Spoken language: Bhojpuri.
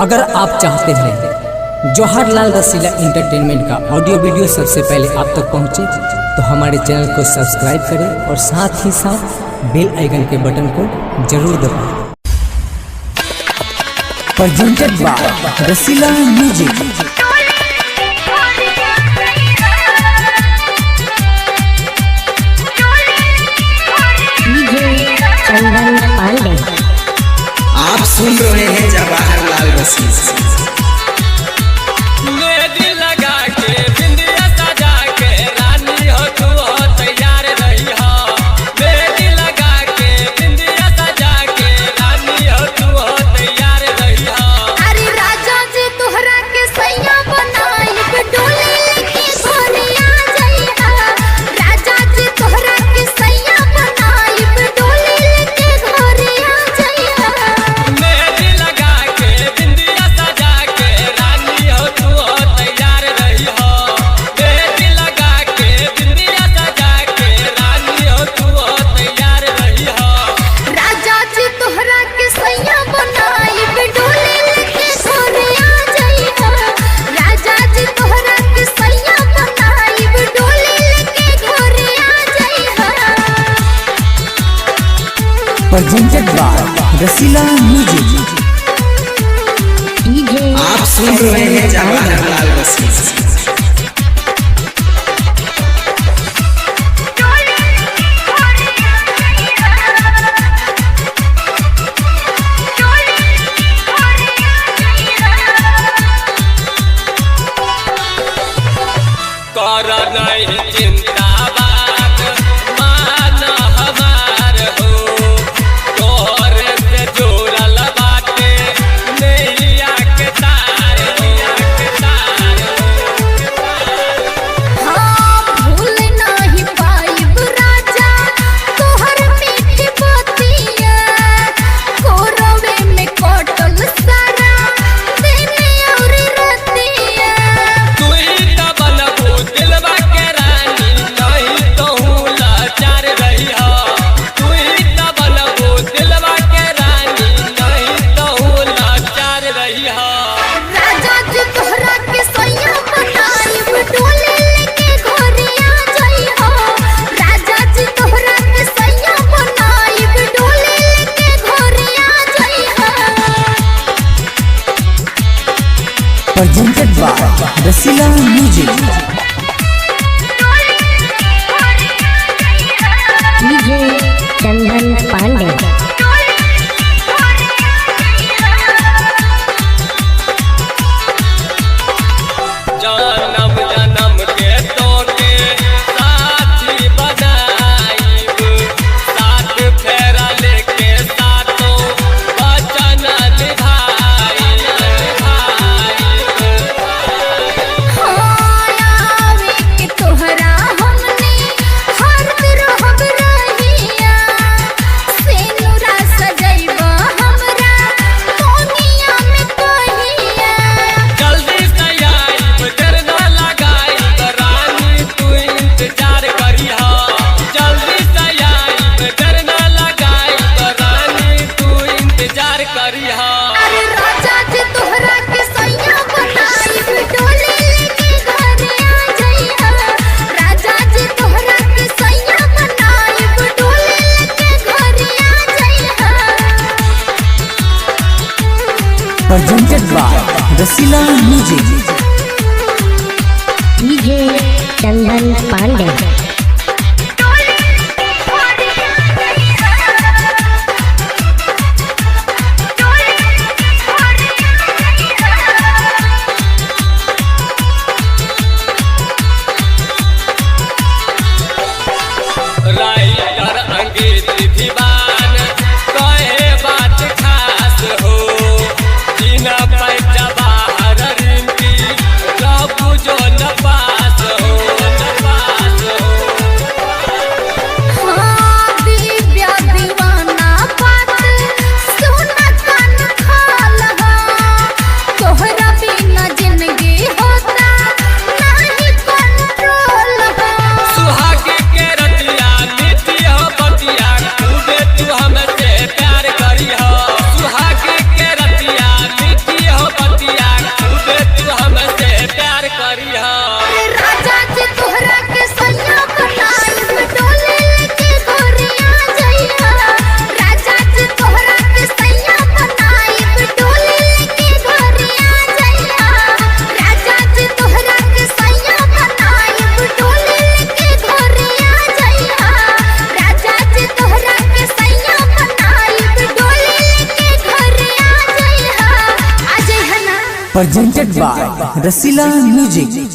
अगर आप चाहते हैं जवाहरलाल रसीला एंटरटेनमेंट का ऑडियो वीडियो सबसे पहले आप तक पहुंचे, तो हमारे चैनल को सब्सक्राइब करें और साथ ही साथ बेल आइकन के बटन को जरूर दबाएं। Presented by Rasila music. DJ Chandan Pandey. आप सुन रहे हैं जवाहरलाल रसीद। मेहंदी लगा के बिंदिया सजा के रानी हो तू हो तैयार रही हो। मेहंदी लगा के बिंदिया सजा के रानी हो तू हो तैयार रही हो। अरे राजा जी तोहरा के सैया बनाई डोली लेके घरे आ जाइहा। राजा जी तोहरा के सैया बनाई डोली लेके घरे आ जाइहा। मेहंदी लगा के बिंदिया सजा के रानी हो तू हो तैयार रही हो। मेहंदी लगा के बिंदिया सजा के रानी हो तू हो तैयार रही हो। राजा जी तोहरा के सैया बनाई डोली लेके घरे आ जाइहा। राजा जी तोहरा के सैया बनाई डोली लेके घरे आ जाइहा। Presented by Rasila music. DJ आप सुन रहे हैं जवाहरलाल रसीद। कर नहीं चिंता बात मान हमार हो, तोहर से जुड़ल बाटे नैया के तार हो, के तार हो। हाँ भूल नाही पाइब राजा तोहर मीठ बतिया, कोरवे में कटल सारा दिन और रतिया। तू ही तो बनबू दिलवा के रानी, नहीं तो हूँ लाचार रही हो। तू ही तो बनबू दिलवा के रानी, नहीं तो हूँ लाचार रही हो। राजा जी तोहरा के सैया बनाइब डोली लेके घरे आ जाइहो। राजा जी तोहरा के सैया बनाइब डोली लेके घरे आ जाइहो। Presented by Rasila music. DJ Chandan Pandey. जन्म जन्म के तोके साथी बनाइब, साथ फेरा लेके साथों वचन निभाइब। आवे के तोहरा हमने हर रहब रहिया, सेनुरा सजैबा हमरा कोनिया में कहिया। जल्दी से आइब देर न लगाइब रानी तू इंतजार करिहा। जल्दी से आइब देर न लगाइब रानी तू इंतजार करिहा। अरे राजा जी तोहरा के सैया बनाइब डोली लेके घरे आ जाइहा। राजा जी तोहरा के सैया बनाइब डोली लेके घरे आ जाइहा। Presented by Rasila music. DJ Chandan Pandey. Writer Ankit दीवान कहे बात खास हो, बिना पैसा बाहर रिंकी रब जो न पास हो, न पास हो। Presented by Rasila Music.